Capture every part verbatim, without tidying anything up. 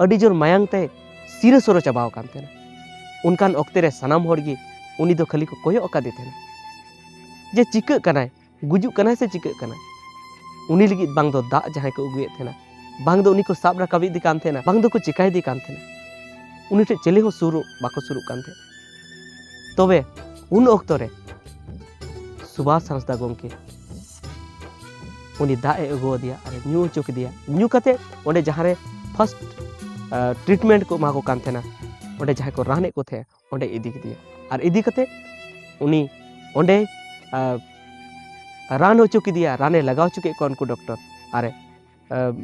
ᱟᱹᱰᱤ ᱡᱳᱨ ᱢᱟᱭᱟᱝ ᱛᱮ ᱥᱤᱨᱟᱹ ᱥᱚᱨᱚ ᱪᱟᱵᱟᱣ ᱟᱠᱟᱱ ᱛᱟᱦᱮᱱᱟ᱾ ᱚᱱᱠᱟᱱ ᱚᱠᱛᱮ ᱨᱮ ᱥᱟᱱᱟᱢ ᱦᱚᱲ ᱜᱮ ᱩᱱᱤ ᱫᱚ ᱠᱷᱟᱹᱞᱤ ᱠᱚ ᱠᱚᱭᱚᱜ ᱟᱠᱟᱫᱮ ᱛᱟᱦᱮᱱᱟ ᱡᱮ ᱪᱤᱠᱟᱹᱜ ᱠᱟᱱᱟᱭ, ᱜᱩᱡᱩᱜ ᱠᱟᱱᱟᱭ ᱥᱮ ᱪᱤᱠᱟᱹᱜ ᱠᱟᱱᱟᱭ᱾ ᱩᱱᱤ ᱞᱟᱹᱜᱤᱫ ᱵᱟᱝ ᱫᱚ ᱫᱟᱜ ᱡᱟᱦᱟᱸᱭ ᱠᱚ ᱟᱹᱜᱩᱭᱮᱫ ᱛᱟᱦᱮᱱᱟ, ᱵᱟᱝ ᱫᱚ ᱩᱱᱤ ᱠᱚ ᱥᱟᱵ ᱨᱟᱠᱟᱵ ᱤᱫᱤ ᱠᱟᱱ ᱛᱟᱦᱮᱱᱟ, ᱵᱟᱝ ᱫᱚᱠᱚ ᱪᱮᱠᱟᱭ ᱤᱫᱤ ᱠᱟᱱ ᱛᱟᱦᱮᱱᱟ, ᱩᱱᱤ ᱴᱷᱮᱱ ᱪᱤᱞᱤ ᱦᱚᱸ ᱥᱩᱨᱩᱜ ᱵᱟᱠᱚ ᱥᱩᱨᱩᱜ ᱠᱟᱱ ᱛᱟᱦᱮᱸᱫ᱾ ᱛᱚᱵᱮ ᱩᱱ ᱚᱠᱛᱚ ᱨᱮ ᱥᱩᱵᱷᱟᱥ ᱦᱟᱸᱥᱫᱟ ᱜᱚᱢᱠᱮ ᱩᱱᱤ ᱫᱟᱜ ᱮ ᱟᱹᱜᱩ ᱟᱫᱮᱭᱟ ᱟᱨ ᱧᱩ ᱦᱚᱪᱚ ᱠᱮᱫᱮᱭᱟ᱾ ᱧᱩ ᱠᱟᱛᱮ ᱚᱸᱰᱮ ᱡᱟᱦᱟᱸ ᱨᱮ ᱯᱷᱟᱥᱴ ᱴᱨᱤᱴᱢᱮᱱᱴ ᱠᱚ ᱮᱢᱟ ᱠᱚ ᱠᱟᱱ ᱛᱟᱦᱮᱱᱟ, ᱚᱸᱰᱮ ᱡᱟᱦᱟᱸᱭ ᱠᱚ ᱨᱟᱱᱮᱫ ᱠᱚ ᱛᱟᱦᱮᱸᱫ, ᱚᱸᱰᱮ ᱤᱫᱤ ᱠᱮᱫᱮᱭᱟ᱾ ᱟᱨ ᱤᱫᱤ ᱠᱟᱛᱮ ᱩᱱᱤ ᱚᱸᱰᱮ ᱨᱟᱱ ᱦᱚᱪᱚ ᱠᱮᱫᱮᱭᱟ, ᱨᱟᱱᱮ ᱞᱟᱜᱟᱣ ᱦᱚᱪᱚ ᱠᱮᱫ ᱠᱚᱣᱟ ᱩᱱᱠᱩ ᱰᱚᱠᱴᱚᱨ, ᱟᱨ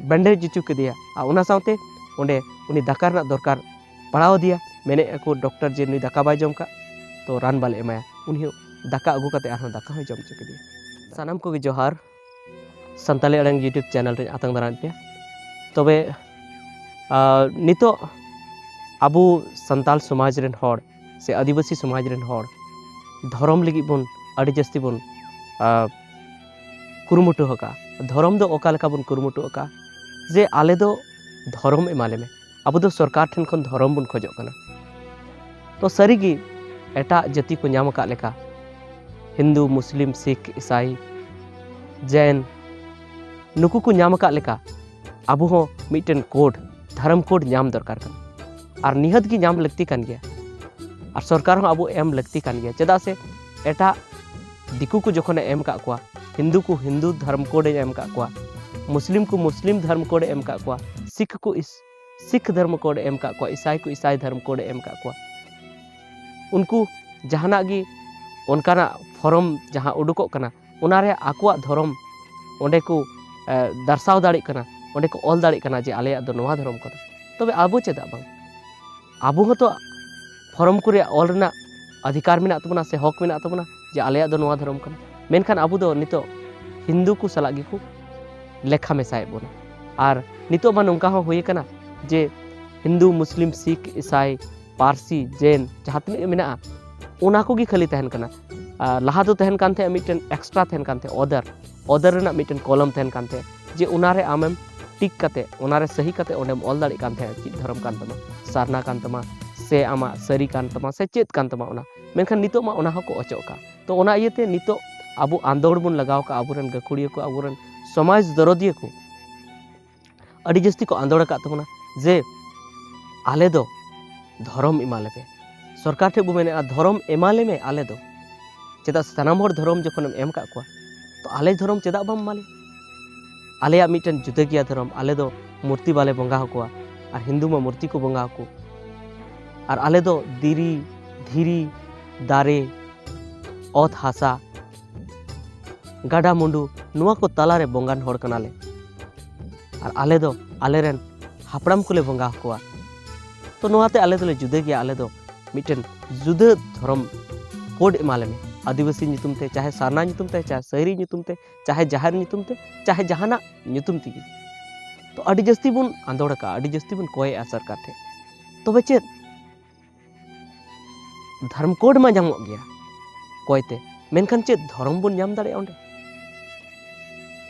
ᱵᱮᱱᱰᱮᱡᱽ ᱦᱚᱪᱚ ᱠᱮᱫᱮᱭᱟ᱾ ᱟᱨ ᱚᱱᱟ ᱥᱟᱶᱛᱮ ᱚᱸᱰᱮ ᱩᱱᱤ ᱫᱟᱠᱟ ᱨᱮᱱᱟᱜ ᱫᱚᱨᱠᱟᱨ ᱯᱟᱲᱟᱣ ᱟᱫᱮᱭᱟ᱾ ᱢᱮᱱᱮᱫ ᱟᱠᱚ ᱰᱚᱠᱴᱚᱨ ᱡᱮ ᱱᱩᱭ ᱫᱟᱠᱟ ᱵᱟᱭ ᱡᱚᱢ ᱠᱟᱜ, ᱛᱚ ᱨᱟᱱ ᱵᱟᱞᱮ ᱮᱢᱟᱭᱟ᱾ ᱩᱱᱤ ᱦᱚᱸ ᱫᱟᱠᱟ ᱟᱹᱜᱩ ᱠᱟᱛᱮ ᱟᱨᱦᱚᱸ ᱫᱟᱠᱟ ᱦᱚᱸᱭ ᱡᱚᱢ ᱦᱚᱪᱚ ᱠᱮᱫᱮᱭᱟ᱾ ᱥᱟᱱᱟᱢ ᱠᱚᱜᱮ ᱡᱚᱦᱟᱨ᱾ ᱥᱟᱱᱛᱟᱲᱤ ᱟᱲᱟᱝ YouTube ᱪᱮᱱᱮᱞ ᱨᱮᱧ ᱟᱛᱟᱝ ᱫᱟᱨᱟᱢᱮᱫ ᱯᱮᱭᱟ᱾ ᱛᱚᱵᱮ ᱟᱨ ᱱᱤᱛᱚᱜ ᱟᱵᱚ ᱥᱟᱱᱛᱟᱲ ᱥᱚᱢᱟᱡᱽ ᱨᱮᱱ ᱦᱚᱲ ᱥᱮ ᱟᱹᱫᱤᱵᱟᱹᱥᱤ ᱥᱚᱢᱟᱡᱽ ᱨᱮᱱ ᱦᱚᱲ ᱫᱷᱚᱨᱚᱢ ᱞᱟᱹᱜᱤᱫ ᱵᱚᱱ ᱟᱹᱰᱤ ᱡᱟᱹᱥᱛᱤ ᱵᱚᱱ ᱟᱨ ᱠᱩᱨᱩᱢᱩᱴᱩ ᱟᱠᱟᱫᱼᱟ᱾ ᱫᱷᱚᱨᱚᱢ ᱫᱚ ᱚᱠᱟ ᱞᱮᱠᱟ ᱵᱚᱱ ᱠᱩᱨᱩᱢᱩᱴᱩ ᱟᱠᱟᱫᱼᱟ ᱡᱮ ᱟᱞᱮ ᱫᱚ ᱫᱷᱚᱨᱚᱢ ᱮᱢᱟ ᱞᱮ ᱢᱮ, ᱟᱵᱚ ᱫᱚ ᱥᱚᱨᱠᱟᱨ ᱴᱷᱮᱱ ᱠᱷᱚᱱ ᱫᱷᱚᱨᱚᱢ ᱵᱚᱱ ᱠᱷᱚᱡᱚᱜ ᱠᱟᱱᱟ᱾ ᱛᱚ ᱥᱟᱹᱨᱤᱜᱮ ᱮᱴᱟᱜ ᱡᱟᱹᱛᱤ ᱠᱚ ᱧᱟᱢ ᱟᱠᱟᱫ ᱞᱮᱠᱟ, ᱦᱤᱱᱫᱩ, ᱢᱩᱥᱞᱤᱢ, ᱥᱤᱠᱷ, ᱤᱥᱟᱭ, ᱡᱮᱱ, ᱱᱩᱠᱩ ᱠᱚ ᱧᱟᱢ ᱟᱠᱟᱫ ᱞᱮᱠᱟ ᱟᱵᱚ ᱦᱚᱸ ᱢᱤᱫᱴᱮᱱ ᱠᱳᱰ, ᱫᱷᱚᱨᱚᱢ ᱠᱳᱰ ᱧᱟᱢ ᱫᱚᱨᱠᱟᱨ ᱠᱟᱱᱟ᱾ ᱟᱨ ᱱᱤᱦᱟᱹᱛ ᱜᱮ ᱧᱟᱢ ᱞᱟᱹᱠᱛᱤ ᱠᱟᱱ ᱜᱮᱭᱟ᱾ ᱟᱨ ᱥᱚᱨᱠᱟᱨ ᱦᱚᱸ ᱟᱵᱚ ᱮᱢ ᱞᱟᱹᱠᱛᱤ ᱠᱟᱱ ᱜᱮᱭᱟ᱾ ᱪᱮᱫᱟᱜ ᱥᱮ ᱮᱴᱟᱜ ᱫᱤᱠᱩ ᱠᱚ ᱡᱚᱠᱷᱚᱱᱮ ᱮᱢ ᱟᱠᱟᱫ ᱠᱚᱣᱟ, ᱦᱤᱱᱫᱩ ᱠᱚ ᱦᱤᱱᱫᱩ ᱫᱷᱚᱨᱚᱢ ᱠᱳᱰ ᱮ ᱮᱢ ᱟᱠᱟᱫ ᱠᱚᱣᱟ, ᱢᱩᱥᱞᱤᱢ ᱠᱚ ᱢᱩᱥᱞᱤᱢ ᱫᱷᱚᱨᱚᱢ ᱠᱳᱰ ᱮ ᱮᱢ ᱟᱠᱟᱫ ᱠᱚᱣᱟ, ᱥᱤᱠᱷ ᱠᱚ ᱤᱥ-, ᱥᱤᱠᱷ ᱫᱷᱚᱨᱢ ᱠᱳᱰ ᱮ ᱮᱢ ᱟᱠᱟᱫ ᱠᱚᱣᱟ, ᱤᱥᱟᱭ ᱠᱚ ᱤᱥᱟᱭ ᱫᱷᱚᱨᱢ ᱠᱳᱰ ᱮ ᱮᱢ ᱟᱠᱟᱫ ᱠᱚᱣᱟ᱾ ᱩᱱᱠᱩ ᱡᱟᱦᱟᱱᱟᱜ ᱜᱮ ᱚᱱᱠᱟᱱᱟᱜ ᱯᱷᱚᱨᱚᱢ ᱡᱟᱦᱟᱸ ᱩᱰᱩᱠᱚᱜ ᱠᱟᱱᱟ, ᱚᱱᱟᱨᱮ ᱟᱠᱚᱣᱟᱜ ᱫᱷᱚᱨᱚᱢ ᱚᱸᱰᱮ ᱠᱚ, ᱮ, ᱫᱟᱨᱥᱟᱣ ᱫᱟᱲᱮᱭᱟᱜ ᱠᱟᱱᱟ, ᱚᱸᱰᱮ ᱠᱚ ᱚᱞ ᱫᱟᱲᱮᱭᱟᱜ ᱠᱟᱱᱟ ᱡᱮ ᱟᱞᱮᱭᱟᱜ ᱫᱚ ᱱᱚᱣᱟ ᱫᱷᱚᱨᱚᱢ ᱠᱟᱱᱟ᱾ ᱛᱚᱵᱮ ᱟᱵᱚ ᱪᱮᱫᱟᱜ ᱵᱟᱝ? ᱟᱵᱚ ᱦᱚᱸᱛᱚ ᱯᱷᱚᱨᱚᱢ ᱠᱚᱨᱮ ᱚᱞ ᱨᱮᱱᱟᱜ ᱚᱫᱷᱤᱠᱟᱨ ᱢᱮᱱᱟᱜ ᱛᱟᱵᱚᱱᱟ ᱥᱮ ᱦᱚᱠ ᱢᱮᱱᱟᱜ ᱛᱟᱵᱚᱱᱟ ᱡᱮ ᱟᱞᱮᱭᱟᱜ ᱫᱚ ᱱᱚᱣᱟ ᱫᱷᱚᱨᱚᱢ ᱠᱟᱱᱟ᱾ ᱢᱮᱱᱠᱷᱟᱱ ᱟᱵᱚ ᱫᱚ ᱱᱤᱛᱚᱜ ᱦᱤᱱᱫᱩ ᱠᱚ ᱥᱟᱞᱟᱜ ᱜᱮᱠᱚ ᱞᱮᱠᱷᱟ ᱢᱮᱥᱟᱭᱮᱫ ᱵᱚᱱᱟ᱾ ᱟᱨ ᱱᱤᱛᱚᱜ ᱢᱟ ᱱᱚᱝᱠᱟ ᱦᱚᱸ ᱦᱩᱭ ᱟᱠᱟᱱᱟ ᱡᱮ ᱦᱤᱱᱫᱩ, ᱢᱩᱥᱞᱤᱢ, ᱥᱤᱠᱷ, ᱤᱥᱟᱭ, ᱯᱟᱹᱨᱥᱤ, ᱡᱮᱱ ᱡᱟᱦᱟᱸ ᱛᱤᱱᱟᱹᱜ ᱜᱮ ᱢᱮᱱᱟᱜᱼᱟ, ᱚᱱᱟ ᱠᱚᱜᱮ ᱠᱷᱟᱹᱞᱤ ᱛᱟᱦᱮᱱ ᱠᱟᱱᱟ᱾ ᱟᱨ ᱞᱟᱦᱟ ᱫᱚ ᱛᱟᱦᱮᱱ ᱠᱟᱱ ᱛᱟᱦᱮᱸᱫ ᱢᱤᱫᱴᱮᱱ ᱮᱠᱥᱴᱨᱟ ᱛᱟᱦᱮᱱ ᱠᱟᱱ ᱛᱟᱦᱮᱸᱫ, ᱚᱫᱟᱨ, ᱚᱫᱟᱨ ᱨᱮᱱᱟᱜ ᱢᱤᱫᱴᱮᱱ ᱠᱚᱞᱚᱢ ᱛᱟᱦᱮᱱ ᱠᱟᱱ ᱛᱟᱦᱮᱸᱫ ᱡᱮ ᱚᱱᱟᱨᱮ ᱟᱢᱮᱢ ᱴᱤᱠ ᱠᱟᱛᱮ, ᱚᱱᱟᱨᱮ ᱥᱟᱹᱦᱤ ᱠᱟᱛᱮ ᱚᱸᱰᱮᱢ ᱚᱞ ᱫᱟᱲᱮᱭᱟᱜ ᱠᱟᱱ ᱛᱟᱦᱮᱸᱫ ᱪᱮᱫ ᱫᱷᱚᱨᱚᱢ ᱠᱟᱱ ᱛᱟᱢᱟ, ᱥᱟᱨᱱᱟ ᱠᱟᱱ ᱛᱟᱢᱟ, ᱥᱮ ᱟᱢᱟᱜ ᱥᱟᱹᱨᱤ ᱠᱟᱱ ᱛᱟᱢᱟ, ᱥᱮ ᱪᱮᱫ ᱠᱟᱱ ᱛᱟᱢᱟ ᱚᱱᱟ᱾ ᱢᱮᱱᱠᱷᱟᱱ ᱱᱤᱛᱚᱜ ᱢᱟ ᱚᱱᱟ ᱦᱚᱸᱠᱚ ᱚᱪᱚᱜ ᱠᱟᱜ᱾ ᱛᱚ ᱚᱱᱟ ᱤᱭᱟᱹᱛᱮ ᱱᱤᱛᱚᱜ ᱟᱵᱚ ᱟᱸᱫᱳᱲ ᱵᱚᱱ ᱞᱟᱜᱟᱣ ᱠᱟᱜᱼᱟ, ᱟᱵᱚᱨᱮᱱ ᱜᱟᱹᱠᱷᱩᱲᱤᱭᱟᱹ ᱠᱚ, ᱟᱵᱚᱨᱮᱱ ᱥᱚᱢᱟᱡᱽ ᱫᱚᱨᱚᱫᱤᱭᱟᱹ ᱠᱚ ᱟᱹᱰᱤ ᱡᱟᱹᱥᱛᱤ ᱠᱚ ᱟᱸᱫᱳᱲ ᱟᱠᱟᱫ ᱛᱟᱵᱚᱱᱟ ᱡᱮ ᱟᱞᱮ ᱫᱚ ᱫᱷᱚᱨᱚᱢ ᱮᱢᱟ ᱞᱮᱯᱮ᱾ ᱥᱚᱨᱠᱟᱨ ᱴᱷᱮᱱ ᱵᱚ ᱢᱮᱱᱮᱫᱼᱟ, ᱫᱷᱚᱨᱚᱢ ᱮᱢᱟ ᱞᱮᱢᱮ ᱟᱞᱮ ᱫᱚ᱾ ᱪᱮᱫᱟᱜ ᱥᱟᱱᱟᱢ ᱦᱚᱲ ᱫᱷᱚᱨᱚᱢ ᱡᱚᱠᱷᱚᱱᱮᱢ ᱮᱢ ᱠᱟᱜ ᱠᱚᱣᱟ, ᱛᱚ ᱟᱞᱮ ᱫᱷᱚᱨᱚᱢ ᱪᱮᱫᱟᱜ ᱵᱟᱢ ᱮᱢᱟ ᱞᱮᱭᱟ? ᱟᱞᱮᱭᱟᱜ ᱢᱤᱫᱴᱮᱱ ᱡᱩᱫᱟᱹ ᱜᱮᱭᱟ ᱫᱷᱚᱨᱚᱢ, ᱟᱞᱮ ᱫᱚ ᱢᱩᱨᱛᱤ ᱵᱟᱞᱮ ᱵᱚᱸᱜᱟ ᱟᱠᱚᱣᱟ, ᱟᱨ ᱦᱤᱱᱫᱩ ᱢᱟ ᱢᱩᱨᱛᱤ ᱠᱚ ᱵᱚᱸᱜᱟ ᱟᱠᱚ᱾ ᱟᱨ ᱟᱞᱮ ᱫᱚ ᱫᱷᱤᱨᱤ, ᱫᱷᱤᱨᱤ, ᱫᱟᱨᱮ, ᱚᱛ ᱦᱟᱥᱟ, ᱜᱟᱰᱟ ᱢᱩᱸᱰᱩ, ᱱᱚᱣᱟ ᱠᱚ ᱛᱟᱞᱟᱨᱮ ᱵᱚᱸᱜᱟᱱ ᱦᱚᱲ ᱠᱟᱱᱟᱞᱮ᱾ ᱟᱨ ᱟᱞᱮ ᱫᱚ ᱟᱞᱮᱨᱮᱱ ᱦᱟᱯᱲᱟᱢ ᱠᱚᱞᱮ ᱵᱚᱸᱜᱟ ᱟᱠᱚᱣᱟ᱾ ᱛᱚ ᱱᱚᱣᱟᱛᱮ ᱟᱞᱮ ᱫᱚᱞᱮ ᱡᱩᱫᱟᱹ ᱜᱮᱭᱟ, ᱟᱞᱮ ᱫᱚ ᱢᱤᱫᱴᱮᱱ ᱡᱩᱫᱟᱹ ᱫᱷᱚᱨᱚᱢ ᱠᱳᱰ ᱮᱢᱟ ᱞᱮᱢᱮ, ᱟᱹᱫᱤᱵᱟᱹᱥᱤ ᱧᱩᱛᱩᱢ ᱛᱮ, ᱪᱟᱦᱮ ᱥᱟᱨᱱᱟ ᱧᱩᱛᱩᱢ ᱛᱮ, ᱪᱟᱦᱮ ᱥᱟᱹᱨᱤ ᱧᱩᱛᱩᱢ ᱛᱮ, ᱪᱟᱦᱮ ᱡᱟᱦᱮᱨ ᱧᱩᱛᱩᱢ ᱛᱮ, ᱪᱟᱦᱮ ᱡᱟᱦᱟᱱᱟᱜ ᱧᱩᱛᱩᱢ ᱛᱮᱜᱮ᱾ ᱛᱚ ᱟᱹᱰᱤ ᱡᱟᱹᱥᱛᱤ ᱵᱚᱱ ᱟᱸᱫᱳᱲ ᱟᱠᱟᱫᱼᱟ, ᱟᱹᱰᱤ ᱡᱟᱹᱥᱛᱤ ᱵᱚᱱ ᱠᱚᱭᱮᱜᱼᱟ ᱥᱚᱨᱠᱟᱨ ᱴᱷᱮᱱ᱾ ᱛᱚᱵᱮ ᱪᱮᱫ ᱫᱷᱚᱨᱢ ᱠᱳᱰ ᱢᱟ ᱧᱟᱢᱚᱜ ᱜᱮᱭᱟ ᱠᱚᱭᱛᱮ, ᱢᱮᱱᱠᱷᱟᱱ ᱪᱮᱫ ᱫᱷᱚᱨᱚᱢ ᱵᱚᱱ ᱧᱟᱢ ᱫᱟᱲᱮᱭᱟᱜᱼᱟ ᱚᱸᱰᱮ?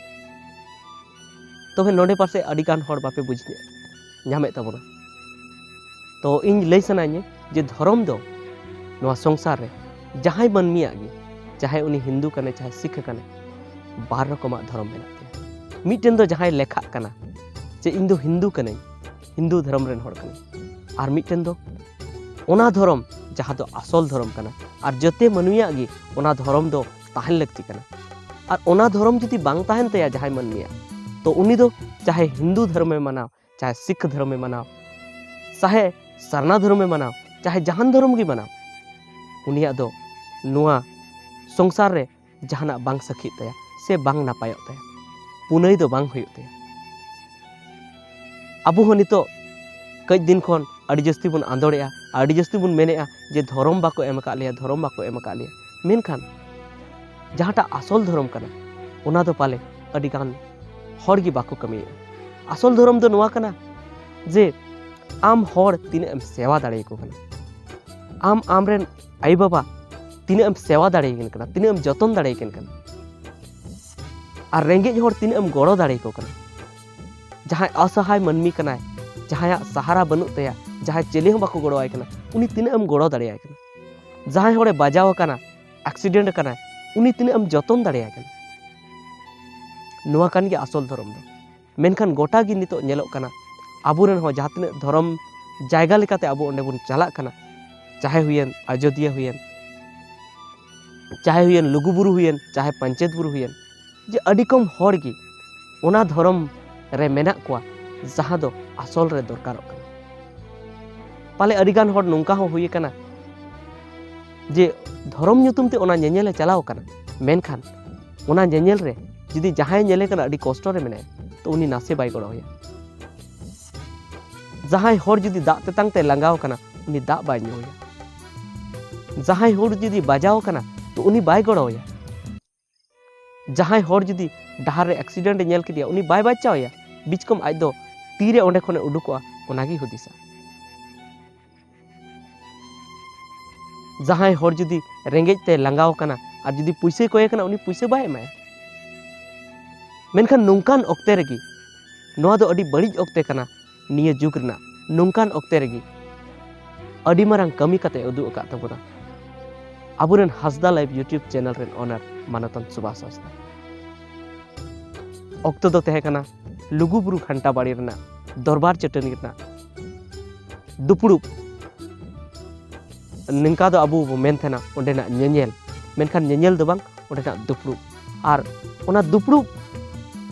ᱛᱚᱵᱮ ᱱᱚᱰᱮ ᱯᱟᱥᱮᱡ ᱟᱹᱰᱤ ᱜᱟᱱ ᱦᱚᱲ ᱵᱟᱯᱮ ᱵᱩᱡᱽ ᱧᱟᱢᱮᱫ ᱛᱟᱵᱚᱱᱟ᱾ ᱛᱚ ᱤᱧ ᱞᱟᱹᱭ ᱥᱟᱱᱟᱧᱟ ᱡᱮ ᱫᱷᱚᱨᱚᱢ ᱫᱚ ᱱᱚᱣᱟ ᱥᱚᱝᱥᱟᱨ ᱨᱮ ᱡᱟᱦᱟᱸᱭ ᱢᱟᱹᱱᱢᱤᱭᱟᱜ ᱜᱮ, ᱪᱟᱦᱮ ᱩᱱᱤ ᱦᱤᱱᱫᱩ ᱠᱟᱱᱟᱭ ᱪᱟᱦᱮ ᱥᱤᱠᱷ ᱠᱟᱱᱟᱭ, ᱵᱟᱨ ᱨᱚᱠᱚᱢᱟᱜ ᱫᱷᱚᱨᱚᱢ ᱢᱮᱱᱟᱜ ᱛᱟᱭᱟ᱾ ᱢᱤᱫᱴᱮᱱ ᱫᱚ ᱡᱟᱦᱟᱸᱭ ᱞᱮᱠᱷᱟᱜ ᱠᱟᱱᱟ ᱡᱮ ᱤᱧ ᱫᱚ ᱦᱤᱱᱫᱩ ᱠᱟᱹᱱᱟᱹᱧ, ᱦᱤᱱᱫᱩ ᱫᱷᱚᱨᱚᱢ ᱨᱮᱱ ᱦᱚᱲ ᱠᱟᱹᱱᱟᱹᱧ, ᱟᱨ ᱢᱤᱫᱴᱮᱱ ᱫᱚ ᱚᱱᱟ ᱫᱷᱚᱨᱚᱢ ᱡᱟᱦᱟᱸ ᱫᱚ ᱟᱥᱚᱞ ᱫᱷᱚᱨᱚᱢ ᱠᱟᱱᱟ, ᱟᱨ ᱡᱚᱛᱚ ᱢᱟᱹᱱᱢᱤᱭᱟᱜ ᱜᱮ ᱚᱱᱟ ᱫᱷᱚᱨᱚᱢ ᱫᱚ ᱛᱟᱦᱮᱱ ᱞᱟᱹᱠᱛᱤ ᱠᱟᱱᱟ᱾ ᱟᱨ ᱚᱱᱟ ᱫᱷᱚᱨᱚᱢ ᱡᱩᱫᱤ ᱵᱟᱝ ᱛᱟᱦᱮᱱ ᱛᱟᱭᱟ ᱡᱟᱦᱟᱸᱭ ᱢᱟᱹᱱᱢᱤᱭᱟᱜ, ᱛᱚ ᱩᱱᱤ ᱫᱚ ᱪᱟᱦᱮ ᱦᱤᱱᱫᱩ ᱫᱷᱚᱨᱚᱢᱮ ᱢᱟᱱᱟᱣ, ᱪᱟᱦᱮ ᱥᱤᱠᱷ ᱫᱷᱚᱨᱚᱢᱮ ᱢᱟᱱᱟᱣ, ᱪᱟᱦᱮ ᱥᱟᱨᱱᱟ ᱫᱷᱚᱨᱚᱢᱮ ᱢᱟᱱᱟᱣ, ᱪᱟᱦᱮ ᱡᱟᱦᱟᱱ ᱫᱷᱚᱨᱚᱢ ᱜᱮ ᱢᱟᱱᱟᱣ, ᱩᱱᱤᱭᱟᱜ ᱫᱚ ᱱᱚᱣᱟ ᱥᱚᱝᱥᱟᱨ ᱨᱮ ᱡᱟᱦᱟᱱᱟᱜ ᱵᱟᱝ ᱥᱟᱹᱠᱷᱤᱜ ᱛᱟᱭᱟ ᱥᱮ ᱵᱟᱝ ᱱᱟᱯᱟᱭᱚᱜ ᱛᱟᱭᱟ, ᱯᱩᱱᱟᱹᱭ ᱫᱚ ᱵᱟᱝ ᱦᱩᱭᱩᱜ ᱛᱟᱭᱟ᱾ ᱟᱵᱚ ᱦᱚᱸ ᱱᱤᱛᱚᱜ ᱠᱟᱹᱡ ᱫᱤᱱ ᱠᱷᱚᱱ ᱟᱹᱰᱤ ᱡᱟᱹᱥᱛᱤ ᱵᱚᱱ ᱟᱸᱫᱳᱲᱮᱜᱼᱟ, ᱟᱹᱰᱤ ᱡᱟᱹᱥᱛᱤ ᱵᱚᱱ ᱢᱮᱱᱮᱜᱼᱟ ᱡᱮ ᱫᱷᱚᱨᱚᱢ ᱵᱟᱠᱚ ᱮᱢ ᱟᱠᱟᱫ ᱞᱮᱭᱟ, ᱫᱷᱚᱨᱚᱢ ᱵᱟᱠᱚ ᱮᱢ ᱟᱠᱟᱫ ᱞᱮᱭᱟ᱾ ᱢᱮᱱᱠᱷᱟᱱ ᱡᱟᱦᱟᱸᱴᱟᱜ ᱟᱥᱚᱞ ᱫᱷᱚᱨᱚᱢ ᱠᱟᱱᱟ, ᱚᱱᱟ ᱫᱚ ᱯᱟᱞᱮ ᱟᱹᱰᱤ ᱜᱟᱱ ᱦᱚᱲ ᱜᱮ ᱵᱟᱠᱚ ᱠᱟᱹᱢᱤᱭᱮᱫᱼᱟ᱾ ᱟᱥᱚᱞ ᱫᱷᱚᱨᱚᱢ ᱫᱚ ᱱᱚᱣᱟ ᱠᱟᱱᱟ ᱡᱮ ᱟᱢ ᱦᱚᱲ ᱛᱤᱱᱟᱹᱜ ᱮᱢ ᱥᱮᱵᱟ ᱫᱟᱲᱮᱭᱟᱠᱚ ᱠᱟᱱᱟ, ᱟᱢ ᱟᱢᱨᱮᱱ ᱟᱭᱳᱼᱵᱟᱵᱟ ᱛᱤᱱᱟᱹᱜ ᱮᱢ ᱥᱮᱵᱟ ᱫᱟᱲᱮᱭᱟᱠᱤᱱ ᱠᱟᱱᱟ, ᱛᱤᱱᱟᱹᱜ ᱮᱢ ᱡᱚᱛᱚᱱ ᱫᱟᱲᱮᱭᱟᱠᱤᱱ ᱠᱟᱱᱟ, ᱟᱨ ᱨᱮᱸᱜᱮᱡ ᱦᱚᱲ ᱛᱤᱱᱟᱹᱜ ᱮᱢ ᱜᱚᱲᱚ ᱫᱟᱲᱮᱭᱟᱠᱚ ᱠᱟᱱᱟ᱾ ᱡᱟᱦᱟᱸᱭ ᱚᱥᱚᱦᱟᱭ ᱢᱟᱹᱱᱢᱤ ᱠᱟᱱᱟᱭ, ᱡᱟᱦᱟᱸᱭᱟᱜ ᱥᱟᱦᱟᱨᱟ ᱵᱟᱹᱱᱩᱜ ᱛᱟᱭᱟ, ᱡᱟᱦᱟᱸᱭ ᱪᱮᱞᱮ ᱦᱚᱸ ᱵᱟᱠᱚ ᱜᱚᱲᱚᱣᱟᱭ ᱠᱟᱱᱟ, ᱩᱱᱤ ᱛᱤᱱᱟᱹᱜ ᱮᱢ ᱜᱚᱲᱚ ᱫᱟᱲᱮᱭᱟᱭ ᱠᱟᱱᱟ? ᱡᱟᱦᱟᱸᱭ ᱦᱚᱲᱮ ᱵᱟᱡᱟᱣ ᱟᱠᱟᱱᱟ, ᱮᱠᱥᱤᱰᱮᱱᱴ ᱟᱠᱟᱱᱟᱭ, ᱩᱱᱤ ᱛᱤᱱᱟᱹᱜ ᱮᱢ ᱡᱚᱛᱚᱱ ᱫᱟᱲᱮᱭᱟᱭ ᱠᱟᱱᱟ? ᱱᱚᱣᱟ ᱠᱟᱱ ᱜᱮᱭᱟ ᱟᱥᱚᱞ ᱫᱷᱚᱨᱚᱢ ᱫᱚ᱾ ᱢᱮᱱᱠᱷᱟᱱ ᱜᱚᱴᱟ ᱜᱮ ᱱᱤᱛᱚᱜ ᱧᱮᱞᱚᱜ ᱠᱟᱱᱟ, ᱟᱵᱚᱨᱮᱱ ᱦᱚᱸ ᱡᱟᱦᱟᱸ ᱛᱤᱱᱟᱹᱜ ᱫᱷᱚᱨᱚᱢ ᱡᱟᱭᱜᱟ ᱞᱮᱠᱟᱛᱮ ᱟᱵᱚ ᱚᱸᱰᱮ ᱵᱚᱱ ᱪᱟᱞᱟᱜ ᱠᱟᱱᱟ, ᱪᱟᱦᱮ ᱦᱩᱭᱮᱱ ᱟᱡᱚᱫᱤᱭᱟᱹ ᱦᱩᱭᱮᱱ, ᱪᱟᱦᱮ ᱦᱩᱭᱮᱱ ᱞᱩᱜᱩᱵᱩᱨᱩ ᱦᱩᱭᱮᱱ, ᱪᱟᱦᱮ ᱯᱟᱧᱪᱮᱛ ᱵᱩᱨᱩ ᱦᱩᱭᱮᱱ, ᱡᱮ ᱟᱹᱰᱤ ᱠᱚᱢ ᱦᱚᱲ ᱜᱮ ᱚᱱᱟ ᱫᱷᱚᱨᱚᱢ ᱨᱮ ᱢᱮᱱᱟᱜ ᱠᱚᱣᱟ, ᱡᱟᱦᱟᱸ ᱫᱚ ᱟᱥᱚᱞ ᱨᱮ ᱫᱚᱨᱠᱟᱨᱚᱜ ᱠᱟᱱᱟ᱾ ᱯᱟᱞᱮ ᱟᱹᱰᱤᱜᱟᱱ ᱦᱚᱲ ᱱᱚᱝᱠᱟ ᱦᱚᱸ ᱦᱩᱭ ᱟᱠᱟᱱᱟ ᱡᱮ ᱫᱷᱚᱨᱚᱢ ᱧᱩᱛᱩᱢ ᱛᱮ ᱚᱱᱟ ᱧᱮᱧᱮᱞᱮ ᱪᱟᱞᱟᱣ ᱟᱠᱟᱱᱟ, ᱢᱮᱱᱠᱷᱟᱱ ᱚᱱᱟ ᱧᱮᱧᱮᱞ ᱨᱮ ᱡᱩᱫᱤ ᱡᱟᱦᱟᱸᱭ ᱧᱮᱞᱮ ᱠᱟᱱᱟ ᱟᱹᱰᱤ ᱠᱚᱥᱴᱚ ᱨᱮ ᱢᱮᱱᱟᱭᱟ, ᱛᱚ ᱩᱱᱤ ᱱᱟᱥᱮ ᱵᱟᱭ ᱜᱚᱲᱚ ᱟᱭᱟ᱾ ᱡᱟᱦᱟᱸᱭ ᱦᱚᱲ ᱡᱩᱫᱤ ᱫᱟᱜ ᱛᱮᱛᱟᱝ ᱛᱮ ᱞᱟᱸᱜᱟᱣ ᱟᱠᱟᱱᱟ, ᱩᱱᱤ ᱫᱟᱜ ᱵᱟᱭ ᱧᱩ ᱟᱭᱟ᱾ ᱡᱟᱦᱟᱸᱭ ᱦᱚᱲ ᱡᱩᱫᱤ ᱵᱟᱡᱟᱣ ᱟᱠᱟᱱᱟ, ᱛᱚ ᱩᱱᱤ ᱵᱟᱭ ᱜᱚᱲᱚ ᱟᱭᱟ᱾ ᱡᱟᱦᱟᱸᱭ ᱦᱚᱲ ᱡᱩᱫᱤ ᱰᱟᱦᱟᱨ ᱨᱮ ᱮᱠᱥᱤᱰᱮᱱᱴ ᱮ ᱧᱮᱞ ᱠᱮᱫᱮᱭᱟ, ᱩᱱᱤ ᱵᱟᱭ ᱵᱟᱧᱪᱟᱣ ᱮᱭᱟ, ᱵᱤᱪᱠᱚᱢ ᱟᱡ ᱫᱚ ᱛᱤᱨᱮ ᱚᱸᱰᱮ ᱠᱷᱚᱱᱮ ᱩᱰᱩᱠᱚᱜᱼᱟ, ᱚᱱᱟᱜᱮᱭ ᱦᱩᱫᱤᱥᱟ᱾ ᱡᱟᱦᱟᱸᱭ ᱦᱚᱲ ᱡᱩᱫᱤ ᱨᱮᱸᱜᱮᱡ ᱛᱮ ᱞᱟᱸᱜᱟᱣ ᱟᱠᱟᱱᱟ ᱟᱨ ᱡᱩᱫᱤ ᱯᱩᱭᱥᱟᱹᱭ ᱠᱚᱭᱮ ᱠᱟᱱᱟ, ᱩᱱᱤ ᱯᱩᱭᱥᱟᱹ ᱵᱟᱭ ᱮᱢᱟᱭᱟ᱾ ᱢᱮᱱᱠᱷᱟᱱ ᱱᱚᱝᱠᱟᱱ ᱚᱠᱛᱮ ᱨᱮᱜᱮ, ᱱᱚᱣᱟ ᱫᱚ ᱟᱹᱰᱤ ᱵᱟᱹᱲᱤᱡ ᱚᱠᱛᱮ ᱠᱟᱱᱟ ᱱᱤᱭᱟᱹ ᱡᱩᱜᱽ ᱨᱮᱱᱟᱜ, ᱱᱚᱝᱠᱟᱱ ᱚᱠᱛᱮ ᱨᱮᱜᱮ ᱟᱹᱰᱤ ᱢᱟᱨᱟᱝ ᱠᱟᱹᱢᱤ ᱠᱟᱛᱮ ᱩᱫᱩᱜ ᱟᱠᱟᱫ ᱛᱟᱵᱚᱱᱟ ᱟᱵᱚᱨᱮᱱ ᱦᱟᱸᱥᱫᱟ ᱞᱟᱭᱤᱵᱷ YouTube ᱪᱮᱱᱮᱞ ᱨᱮᱱ ᱚᱱᱟᱨ ᱢᱟᱱᱚᱛᱟᱱ ᱥᱩᱵᱷᱟᱥ ᱦᱟᱸᱥᱫᱟ᱾ ᱚᱠᱛᱚ ᱫᱚ ᱛᱟᱦᱮᱸ ᱠᱟᱱᱟ ᱞᱩᱜᱩᱵᱩᱨᱩ ᱜᱷᱟᱱᱴᱟ ᱵᱟᱲᱮ ᱨᱮᱱᱟᱜ ᱫᱚᱨᱵᱟᱨ ᱪᱟᱹᱴᱟᱹᱱᱤ ᱨᱮᱱᱟᱜ ᱫᱩᱯᱲᱩᱵ᱾ ᱱᱤᱝᱠᱟ ᱫᱚ ᱟᱵᱚ ᱵᱚ ᱢᱮᱱ ᱛᱟᱦᱮᱱᱟ ᱚᱸᱰᱮᱱᱟᱜ ᱧᱮᱧᱮᱞ, ᱢᱮᱱᱠᱷᱟᱱ ᱧᱮᱧᱮᱞ ᱫᱚ ᱵᱟᱝ, ᱚᱸᱰᱮᱱᱟᱜ ᱫᱩᱯᱲᱩᱵ᱾ ᱟᱨ ᱚᱱᱟ ᱫᱩᱯᱲᱩᱵ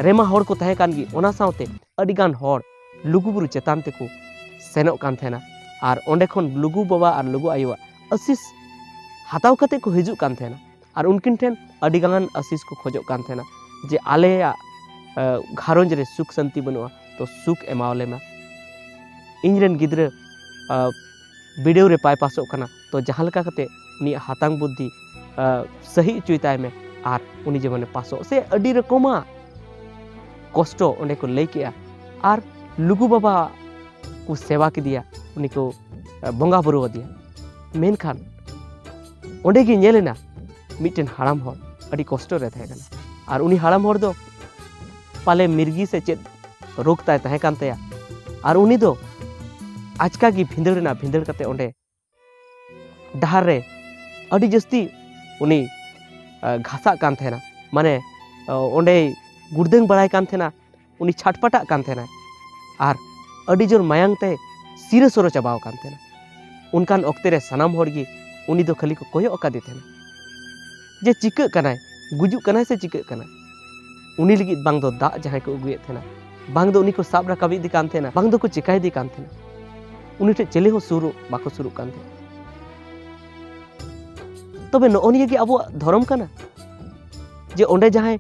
ᱨᱮᱢᱟ ᱦᱚᱲ ᱠᱚ ᱛᱟᱦᱮᱸ ᱠᱟᱱ ᱜᱮ, ᱚᱱᱟ ᱥᱟᱶᱛᱮ ᱟᱹᱰᱤᱜᱟᱱ ᱦᱚᱲ ᱞᱩᱜᱩᱵᱩᱨᱩ ᱪᱮᱛᱟᱱ ᱛᱮᱠᱚ ᱥᱮᱱᱚᱜ ᱠᱟᱱ ᱛᱟᱦᱮᱱᱟ᱾ ᱟᱨ ᱚᱸᱰᱮ ᱠᱷᱚᱱ ᱞᱩᱜᱩ ᱵᱟᱵᱟ ᱟᱨ ᱞᱩᱜᱩ ᱟᱭᱳᱣᱟᱜ ᱟᱥᱤᱥ ᱦᱟᱛᱟᱣ ᱠᱟᱛᱮ ᱠᱚ ᱦᱤᱡᱩᱜ ᱠᱟᱱ ᱛᱟᱦᱮᱱᱟ᱾ ᱟᱨ ᱩᱱᱠᱤᱱ ᱴᱷᱮᱱ ᱟᱹᱰᱤᱜᱟᱱ ᱟᱥᱤᱥ ᱠᱚ ᱠᱷᱚᱡᱚᱜ ᱠᱟᱱ ᱛᱟᱦᱮᱱᱟ ᱡᱮ, "ᱟᱞᱮᱭᱟᱜ, ᱮ, ᱜᱷᱟᱨᱚᱸᱡᱽ ᱨᱮ ᱥᱩᱠ ᱥᱟᱱᱛᱤ ᱵᱟᱹᱱᱩᱜᱼᱟ, ᱛᱚ ᱥᱩᱠ ᱮᱢᱟᱣᱟᱞᱮ ᱢᱟ᱾ ᱤᱧ ᱨᱮᱱ ᱜᱤᱫᱽᱨᱟᱹ, ᱮ, ᱵᱤᱰᱟᱹᱣ ᱨᱮ ᱵᱟᱭ ᱯᱟᱥᱚᱜ ᱠᱟᱱᱟ, ᱛᱚ ᱡᱟᱦᱟᱸ ᱞᱮᱠᱟ ᱠᱟᱛᱮ ᱩᱱᱤᱭᱟᱜ ᱦᱟᱛᱟᱝ ᱵᱩᱫᱽᱫᱷᱤ, ᱮ, ᱥᱟᱹᱦᱤ ᱦᱚᱪᱚᱭ ᱛᱟᱭ ᱢᱮ, ᱟᱨ ᱩᱱᱤ ᱡᱮᱢᱚᱱᱮ ᱯᱟᱥᱚᱜ", ᱥᱮ ᱟᱹᱰᱤ ᱨᱚᱠᱚᱢᱟᱜ ᱠᱚᱥᱴᱚ ᱚᱸᱰᱮ ᱠᱚ ᱞᱟᱹᱭ ᱠᱮᱜᱼᱟ᱾ ᱟᱨ ᱞᱩᱜᱩ ᱵᱟᱵᱟ ᱠᱚ ᱥᱮᱵᱟ ᱠᱮᱫᱮᱭᱟ, ᱩᱱᱤ ᱠᱚ, ᱮ, ᱵᱚᱸᱜᱟ ᱵᱩᱨᱩ ᱟᱫᱮᱭᱟ᱾ ᱢᱮᱱᱠᱷᱟᱱ ᱚᱸᱰᱮ ᱜᱮ ᱧᱮᱞ ᱮᱱᱟ ᱢᱤᱫᱴᱮᱱ ᱦᱟᱲᱟᱢ ᱦᱚᱲ ᱟᱹᱰᱤ ᱠᱚᱥᱴᱚ ᱨᱮ ᱛᱟᱦᱮᱸ ᱠᱟᱱᱟ᱾ ᱟᱨ ᱩᱱᱤ ᱦᱟᱲᱟᱢ ᱦᱚᱲ ᱫᱚ ᱯᱟᱞᱮ ᱢᱤᱨᱜᱤ ᱥᱮ ᱪᱮᱫ ᱨᱳᱜᱽ ᱛᱟᱭ ᱛᱟᱦᱮᱸ ᱠᱟᱱ ᱛᱟᱭᱟ᱾ ᱟᱨ ᱩᱱᱤ ᱫᱚ ᱟᱪᱠᱟ ᱜᱮ ᱵᱷᱤᱸᱫᱟᱹᱲ ᱮᱱᱟ, ᱵᱷᱤᱸᱫᱟᱹᱲ ᱠᱟᱛᱮ ᱚᱸᱰᱮ ᱰᱟᱦᱟᱨ ᱨᱮ ᱟᱹᱰᱤ ᱡᱟᱹᱥᱛᱤ ᱩᱱᱤ ᱜᱷᱟᱥᱟᱜ ᱠᱟᱱ ᱛᱟᱦᱮᱱᱟ, ᱢᱟᱱᱮ ᱚᱸᱰᱮᱭ ᱜᱩᱲᱫᱟᱹᱝ ᱵᱟᱲᱟᱭ ᱠᱟᱱ ᱛᱟᱦᱮᱱᱟ, ᱩᱱᱤ ᱪᱷᱟᱴᱯᱟᱴᱟᱜ ᱠᱟᱱ ᱛᱟᱦᱮᱱᱟᱭ ᱟᱨ ᱟᱹᱰᱤ ᱡᱳᱨ ᱢᱟᱭᱟᱝ ᱛᱮ ᱥᱤᱨᱟᱹ ᱥᱚᱨᱚ ᱪᱟᱵᱟᱣ ᱟᱠᱟᱱ ᱛᱟᱦᱮᱱᱟ᱾ ᱚᱱᱠᱟᱱ ᱚᱠᱛᱮ ᱨᱮ ᱥᱟᱱᱟᱢ ᱦᱚᱲ ᱜᱮ ᱩᱱᱤ ᱫᱚ ᱠᱷᱟᱹᱞᱤ ᱠᱚ ᱠᱚᱭᱚᱜ ᱟᱠᱟᱫᱮ ᱛᱟᱦᱮᱱᱟ ᱡᱮ ᱪᱤᱠᱟᱹᱜ ᱠᱟᱱᱟᱭ, ᱜᱩᱡᱩᱜ ᱠᱟᱱᱟᱭ ᱥᱮ ᱪᱤᱠᱟᱹᱜ ᱠᱟᱱᱟᱭ᱾ ᱩᱱᱤ ᱞᱟᱹᱜᱤᱫ ᱵᱟᱝ ᱫᱚ ᱫᱟᱜ ᱡᱟᱦᱟᱸᱭ ᱠᱚ ᱟᱹᱜᱩᱭᱮᱫ ᱛᱟᱦᱮᱱᱟ, ᱵᱟᱝ ᱫᱚ ᱩᱱᱤ ᱠᱚ ᱥᱟᱵ ᱨᱟᱠᱟᱵ ᱤᱫᱤ ᱠᱟᱱ ᱛᱟᱦᱮᱱᱟ, ᱵᱟᱝ ᱫᱚᱠᱚ ᱪᱮᱠᱟᱭᱮᱫᱮ ᱠᱟᱱ ᱛᱟᱦᱮᱱᱟ, ᱩᱱᱤ ᱴᱷᱮᱱ ᱪᱤᱞᱤ ᱦᱚᱸ ᱥᱩᱨᱩᱜ ᱵᱟᱠᱚ ᱥᱩᱨᱩᱜ ᱠᱟᱱ ᱛᱟᱦᱮᱱᱟ᱾ ᱛᱚᱵᱮ ᱱᱚᱜᱼᱚ ᱱᱤᱭᱟᱹ ᱜᱮ ᱟᱵᱚᱣᱟᱜ ᱫᱷᱚᱨᱚᱢ ᱠᱟᱱᱟ ᱡᱮ ᱚᱸᱰᱮ ᱡᱟᱦᱟᱸᱭ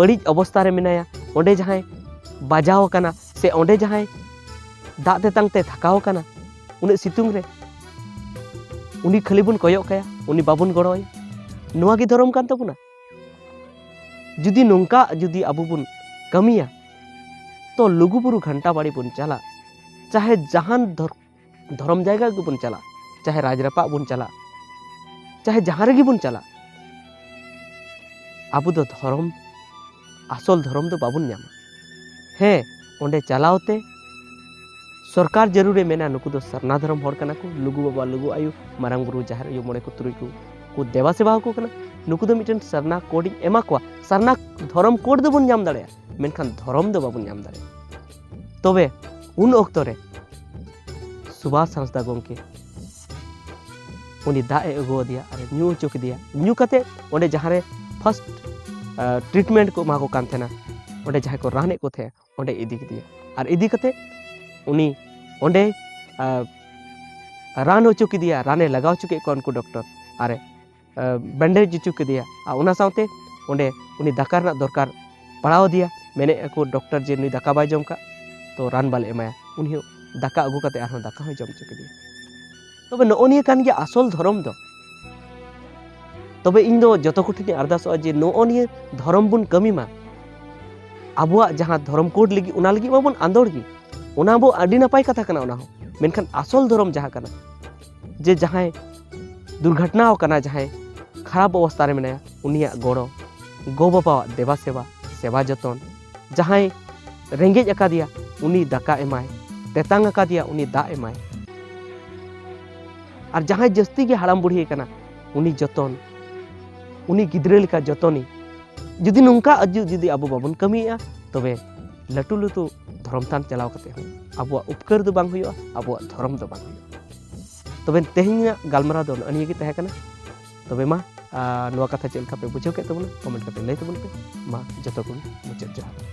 ᱵᱟᱹᱲᱤᱡ ᱚᱵᱚᱥᱛᱟ ᱨᱮ ᱢᱮᱱᱟᱭᱟ, ᱚᱸᱰᱮ ᱡᱟᱦᱟᱸᱭ ᱵᱟᱡᱟᱣ ᱟᱠᱟᱱᱟ, ᱥᱮ ᱚᱸᱰᱮ ᱡᱟᱦᱟᱸᱭ ᱫᱟᱜ ᱛᱮᱛᱟᱝ ᱛᱮ ᱛᱷᱟᱠᱟᱣ ᱟᱠᱟᱱᱟ ᱩᱱᱟᱹᱜ ᱥᱤᱛᱩᱝ ᱨᱮ, ᱩᱱᱤ ᱠᱷᱟᱹᱞᱤ ᱵᱚᱱ ᱠᱚᱭᱚᱜ ᱠᱟᱭᱟ, ᱩᱱᱤ ᱵᱟᱵᱚᱱ ᱜᱚᱲᱚ ᱟᱭᱟ? ᱱᱚᱣᱟ ᱜᱮ ᱫᱷᱚᱨᱚᱢ ᱠᱟᱱ ᱛᱟᱵᱚᱱᱟ? ᱡᱩᱫᱤ ᱱᱚᱝᱠᱟ ᱡᱩᱫᱤ ᱟᱵᱚ ᱵᱚᱱ ᱠᱟᱹᱢᱤᱭᱟ, ᱛᱚ ᱞᱩᱜᱩᱵᱩᱨᱩ ᱜᱷᱟᱱᱴᱟ ᱵᱟᱲᱤ ᱵᱚᱱ ᱪᱟᱞᱟᱜ, ᱪᱟᱦᱮ ᱡᱟᱦᱟᱱ ᱫᱷᱚᱨ-, ᱫᱷᱚᱨᱚᱢ ᱡᱟᱭᱜᱟ ᱜᱮᱵᱚᱱ ᱪᱟᱞᱟᱜ, ᱪᱟᱦᱮ ᱨᱟᱡᱽ ᱨᱟᱯᱟᱜ ᱵᱚᱱ ᱪᱟᱞᱟᱜ, ᱪᱟᱦᱮ ᱡᱟᱦᱟᱸ ᱨᱮᱜᱮ ᱵᱚᱱ ᱪᱟᱞᱟᱜ, ᱟᱵᱚ ᱫᱚ ᱫᱷᱚᱨᱚᱢ, ᱟᱥᱚᱞ ᱫᱷᱚᱨᱚᱢ ᱫᱚ ᱵᱟᱵᱚᱱ ᱧᱟᱢᱟ᱾ ᱦᱮᱸ, ᱚᱸᱰᱮ ᱪᱟᱞᱟᱣ ᱛᱮ ᱥᱚᱨᱠᱟᱨ ᱡᱟᱹᱨᱩᱲᱮ ᱢᱮᱱᱟ ᱱᱩᱠᱩ ᱫᱚ ᱥᱟᱨᱱᱟ ᱫᱷᱚᱨᱚᱢ ᱦᱚᱲ ᱠᱟᱱᱟ ᱠᱚ, ᱞᱩᱜᱩ ᱵᱟᱵᱟ, ᱞᱩᱜᱩ ᱟᱭᱳ, ᱢᱟᱨᱟᱝ ᱵᱩᱨᱩ, ᱡᱟᱦᱮᱨ ᱟᱭᱳ, ᱢᱚᱬᱮ ᱠᱚ ᱛᱩᱨᱩᱭ ᱠᱚ ᱠᱚ ᱫᱮᱵᱟ ᱥᱮᱵᱟ ᱟᱠᱚ ᱠᱟᱱᱟ, ᱱᱩᱠᱩ ᱫᱚ ᱢᱤᱫᱴᱮᱱ ᱥᱟᱨᱱᱟ ᱠᱳᱰ ᱤᱧ ᱮᱢᱟ ᱠᱚᱣᱟ᱾ ᱥᱟᱨᱱᱟ ᱫᱷᱚᱨᱚᱢ ᱠᱳᱰ ᱫᱚᱵᱚᱱ ᱧᱟᱢ ᱫᱟᱲᱮᱭᱟᱜᱼᱟ, ᱢᱮᱱᱠᱷᱟᱱ ᱫᱷᱚᱨᱚᱢ ᱫᱚ ᱵᱟᱵᱚᱱ ᱧᱟᱢ ᱫᱟᱲᱮᱭᱟᱜᱼᱟ᱾ ᱛᱚᱵᱮ ᱩᱱ ᱚᱠᱛᱚ ᱨᱮ ᱥᱩᱵᱷᱟᱥ ᱦᱟᱸᱥᱫᱟ ᱜᱚᱢᱠᱮ ᱩᱱᱤ ᱫᱟᱜ ᱮ ᱟᱹᱜᱩ ᱟᱫᱮᱭᱟ ᱟᱨ ᱮ ᱧᱩ ᱦᱚᱪᱚ ᱠᱮᱫᱮᱭᱟ᱾ ᱧᱩ ᱠᱟᱛᱮ ᱚᱸᱰᱮ ᱡᱟᱦᱟᱸ ᱨᱮ ᱯᱷᱟᱥᱴ ᱴᱨᱤᱴᱢᱮᱱᱴ ᱠᱚ ᱮᱢᱟ ᱠᱚ ᱠᱟᱱ ᱛᱟᱦᱮᱱᱟ, ᱚᱸᱰᱮ ᱡᱟᱦᱟᱸᱭ ᱠᱚ ᱨᱟᱱᱮᱫ ᱠᱚ ᱛᱟᱦᱮᱸᱫ, ᱚᱸᱰᱮ ᱤᱫᱤ ᱠᱮᱫᱮᱭᱟ᱾ ᱟᱨ ᱤᱫᱤ ᱠᱟᱛᱮ ᱩᱱᱤ ᱚᱸᱰᱮ, ᱟ, ᱨᱟᱱ ᱦᱚᱪᱚ ᱠᱮᱫᱮᱭᱟ, ᱨᱟᱱᱮ ᱞᱟᱜᱟᱣ ᱦᱚᱪᱚ ᱠᱮᱫ ᱠᱚᱣᱟ ᱩᱱᱠᱩ ᱰᱚᱠᱴᱚᱨ, ᱟᱨ ᱮ, ᱟ, ᱵᱮᱱᱰᱮᱡᱽ ᱦᱚᱪᱚ ᱠᱮᱫᱮᱭᱟ᱾ ᱟᱨ ᱚᱱᱟ ᱥᱟᱶᱛᱮ ᱚᱸᱰᱮ ᱩᱱᱤ ᱫᱟᱠᱟ ᱨᱮᱱᱟᱜ ᱫᱚᱨᱠᱟᱨ ᱯᱟᱲᱟᱣ ᱟᱫᱮᱭᱟ᱾ ᱢᱮᱱᱮᱫ ᱟᱠᱚ ᱰᱚᱠᱴᱚᱨ ᱡᱮ ᱱᱩᱭ ᱫᱟᱠᱟ ᱵᱟᱭ ᱡᱚᱢ ᱠᱟᱜ, ᱛᱚ ᱨᱟᱱ ᱵᱟᱞᱮ ᱮᱢᱟᱭᱟ᱾ ᱩᱱᱤ ᱦᱚᱸ ᱫᱟᱠᱟ ᱟᱹᱜᱩ ᱠᱟᱛᱮ ᱟᱨᱦᱚᱸ ᱫᱟᱠᱟ ᱦᱚᱸᱭ ᱡᱚᱢ ᱦᱚᱪᱚ ᱠᱮᱫᱮᱭᱟ᱾ ᱛᱚᱵᱮ ᱱᱚᱜᱼᱚ ᱱᱤᱭᱟᱹ ᱠᱟᱱ ᱜᱮᱭᱟ ᱟᱥᱚᱞ ᱫᱷᱚᱨᱚᱢ ᱫᱚ᱾ ᱛᱚᱵᱮ ᱤᱧ ᱫᱚ ᱡᱚᱛᱚ ᱠᱚᱴᱷᱮᱱᱤᱧ ᱟᱨᱫᱟᱥᱚᱜᱼᱟ ᱡᱮ ᱱᱚᱜᱼᱚ ᱱᱤᱭᱟᱹ ᱫᱷᱚᱨᱚᱢ ᱵᱚᱱ ᱠᱟᱹᱢᱤ ᱢᱟ᱾ ᱟᱵᱚᱣᱟᱜ ᱡᱟᱦᱟᱸ ᱫᱷᱚᱨᱚᱢ ᱠᱳᱰ ᱞᱟᱹᱜᱤᱫ, ᱚᱱᱟ ᱞᱟᱹᱜᱤᱫ ᱢᱟᱵᱚᱱ ᱟᱸᱫᱳᱲ ᱜᱮ, ᱚᱱᱟ ᱵᱚ ᱟᱹᱰᱤ ᱱᱟᱯᱟᱭ ᱠᱟᱛᱷᱟ ᱠᱟᱱᱟ ᱚᱱᱟ ᱦᱚᱸ, ᱢᱮᱱᱠᱷᱟᱱ ᱟᱥᱚᱞ ᱫᱷᱚᱨᱚᱢ ᱡᱟᱦᱟᱸ ᱠᱟᱱᱟ, ᱡᱮ ᱡᱟᱦᱟᱸᱭ ᱫᱩᱨᱜᱷᱚᱴᱚᱱᱟ ᱟᱠᱟᱱᱟ, ᱡᱟᱦᱟᱸᱭ ᱠᱷᱟᱨᱟᱯ ᱚᱵᱚᱥᱛᱟ ᱨᱮ ᱢᱮᱱᱟᱭᱟ, ᱩᱱᱤᱭᱟᱜ ᱜᱚᱲᱚ, ᱜᱚ ᱵᱟᱵᱟᱣᱟᱜ ᱫᱮᱵᱟ ᱥᱮᱵᱟ, ᱥᱮᱵᱟ ᱡᱚᱛᱚᱱ, ᱡᱟᱦᱟᱸᱭ ᱨᱮᱸᱜᱮᱡ ᱟᱠᱟᱫᱮᱭᱟ, ᱩᱱᱤ ᱫᱟᱠᱟ ᱮᱢᱟᱭ᱾ ᱛᱮᱛᱟᱝ ᱟᱠᱟᱫᱮᱭᱟ, ᱩᱱᱤ ᱫᱟᱜ ᱮᱢᱟᱭ᱾ ᱟᱨ ᱡᱟᱦᱟᱸᱭ ᱡᱟᱹᱥᱛᱤ ᱜᱮ ᱦᱟᱲᱟᱢ ᱵᱩᱲᱦᱤ ᱟᱠᱟᱱᱟ, ᱩᱱᱤ ᱡᱚᱛᱚᱱ, ᱩᱱᱤ ᱜᱤᱫᱽᱨᱟᱹ ᱞᱮᱠᱟ ᱡᱚᱛᱚᱱᱤ᱾ ᱡᱩᱫᱤ ᱱᱚᱝᱠᱟ ᱟᱡ ᱡᱩᱫᱤ ᱟᱵᱚ ᱵᱟᱵᱚᱱ ᱠᱟᱹᱢᱤᱭᱮᱫᱼᱟ, ᱛᱚᱵᱮ ᱞᱟᱹᱴᱩ ᱞᱟᱹᱴᱩ ᱫᱷᱚᱨᱚᱢ ᱛᱷᱟᱱ ᱪᱟᱞᱟᱣ ᱠᱟᱛᱮ ᱦᱚᱸ ᱟᱵᱚᱣᱟᱜ ᱩᱯᱠᱟᱹᱨ ᱫᱚ ᱵᱟᱝ ᱦᱩᱭᱩᱜᱼᱟ, ᱟᱵᱚᱣᱟᱜ ᱫᱷᱚᱨᱚᱢ ᱫᱚ ᱵᱟᱝ ᱦᱩᱭᱩᱜᱼᱟ᱾ ᱛᱚᱵᱮ ᱛᱮᱦᱮᱧᱟᱜ ᱜᱟᱞᱢᱟᱨᱟᱣ ᱫᱚ ᱱᱚᱜᱼᱚ ᱱᱤᱭᱟᱹ ᱜᱮ ᱛᱟᱦᱮᱸ ᱠᱟᱱᱟ᱾ ᱛᱚᱵᱮ ᱢᱟ, ᱟᱨ ᱱᱚᱣᱟ ᱠᱟᱛᱷᱟ ᱪᱮᱫ ᱞᱮᱠᱟ ᱯᱮ ᱵᱩᱡᱷᱟᱹᱣ ᱠᱮᱫ ᱛᱟᱵᱚᱱᱟ, ᱠᱚᱢᱮᱱᱴ ᱠᱟᱛᱮ ᱞᱟᱹᱭ ᱛᱟᱵᱚᱱ ᱯᱮ᱾ ᱢᱟ, ᱡᱚᱛᱚ ᱠᱚᱜᱮ ᱢᱩᱪᱟᱹᱫ ᱡᱚᱦᱟᱨ᱾